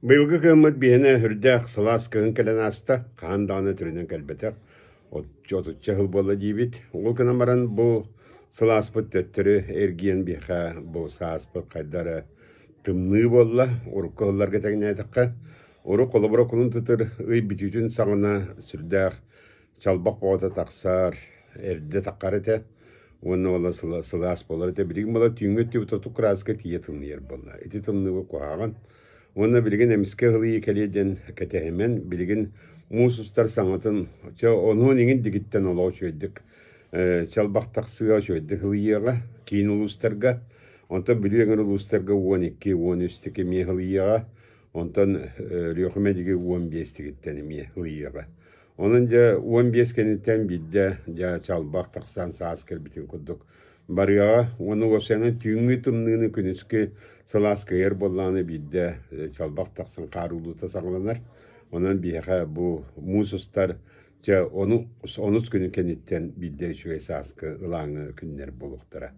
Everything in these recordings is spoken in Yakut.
Быйылгы кыһыммыт биһиэнэ сүрдээх сылаас кыһын кэлэн ааста, хаһан даҕаны түрүнэн кэлбэтэх, 30-ча сыл буолла диибит. Ол гынан баран бу сылааспыт төттөрү эргийэн биһиэхэ бу сааспыт хайда эрэ тымныы буолла, урукку сылларга тэҥнээтэххэ. Урут холобура кулун тутар ый бүтүүтүн саҕана сүрдээх чалбах бөҕөтө тахсар, эрдэ таххар этэ уонна уола сылаас буолар этэ. Билигин буола түүҥҥү өттүбүт отут кырааска тиийэ тымныйар буолла. Ити тымныыга куһаҕан. Уонна билигин эмискэ ыһылыйыы кэлиэ диэн кэтэһимэн, билигин муус устар саҥатын, чэ онуон иҥин дигиттэн олох үчүгэйдик чалбах тахсыа, үчүгэйдик ыһылыйыаҕа киин улуустарга. Онтон Бүлүү эҥэр улуустарга 12, 13 тики эмиэ ыһылыйыаҕа. Онтон Өлүөхүмэ диги 15 тигиттэн эмиэ ыһылыйыаҕа. Онон дьэ 15 кэнниттэн биирдэ дьэ чалбах тахсан саас кэлбитин курдук барыаҕа уонна уопсайынан түүҥҥү тымныыны күнүскү сылаас кыайар буоллаҕына биирдэ чалбах тахсан хаар ууллуута саҕаланар. Онон биһиэхэ бу муус устар дьэ ону онус күнүн кэнниттэн биирдэ үчүгэй сааскы ылааҥы күннэр буолуохтара.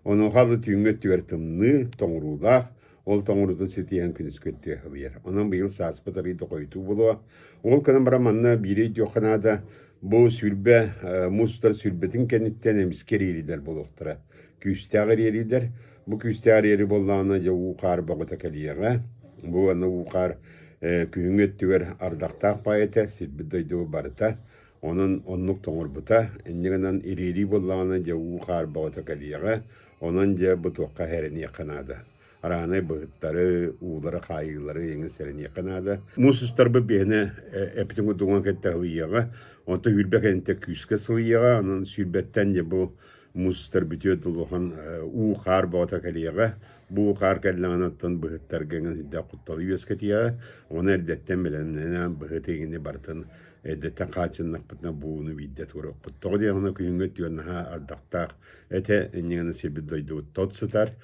Онуоха алы түүҥҥү өттүгэр тымныы, тоҥоруулаах, ол тоҥоруутун ситиһэн күнүскү өттүгэр сылыйар. Онон быйыл сааспыт арыый да хойутуу буолуо. Ол гынан баран манна биири өйдүөххэ наада, бу 20 муус устар 20-тин кэнниттэн эмискэ эриэрийдэр буолуохтара. Күүстээх эриэрийдэр. Бу күүстээх эриэри буоллаҕына дьэ уу-хаар бөҕөтө кэлиэҕэ. Бу аны уу-хаар күһүҥҥү өттүгэр ардахтаах баай этэ, сирбит дойдубут барыта. Онон оннук тоҥорбута. Инньэ гынан ириэрии буоллаҕына дьэ уу-хаар бөҕөтө кэлиэҕэ. Онон дьэ бу туохха эрэниэххэ наада. Араанай быһыттары, уулары, хаайыылары эҥин сэрэниэххэ наада. Муус устарбыт биһиэнэ эпитин курдугунан кэтте сылыйыаҕа. Онтон 20 кэнниттэн күүскэ сылыйыаҕа. Онон сүүрбэттэн дьэ бу муус устар бүтүөр дылы улахан уу-хаар бөҕөтө кэлиэҕэ. Бу уу-хаар кэллэҕинэ оттон быһыттарга эҥин сүрдээх кутталы үөскэтиэҕэ. Ону эрдэттэн бэлэмнэнэн быһыт эҥини барытын эрдэттэн хааччыннахпытына бу ууну биирдэ туоруохпут. Тоҕо диэххинэ күһүҥҥү өттүгэр наһаа ардахтаах этэ, инньэ гынан сирбит дойдубут тот сытар.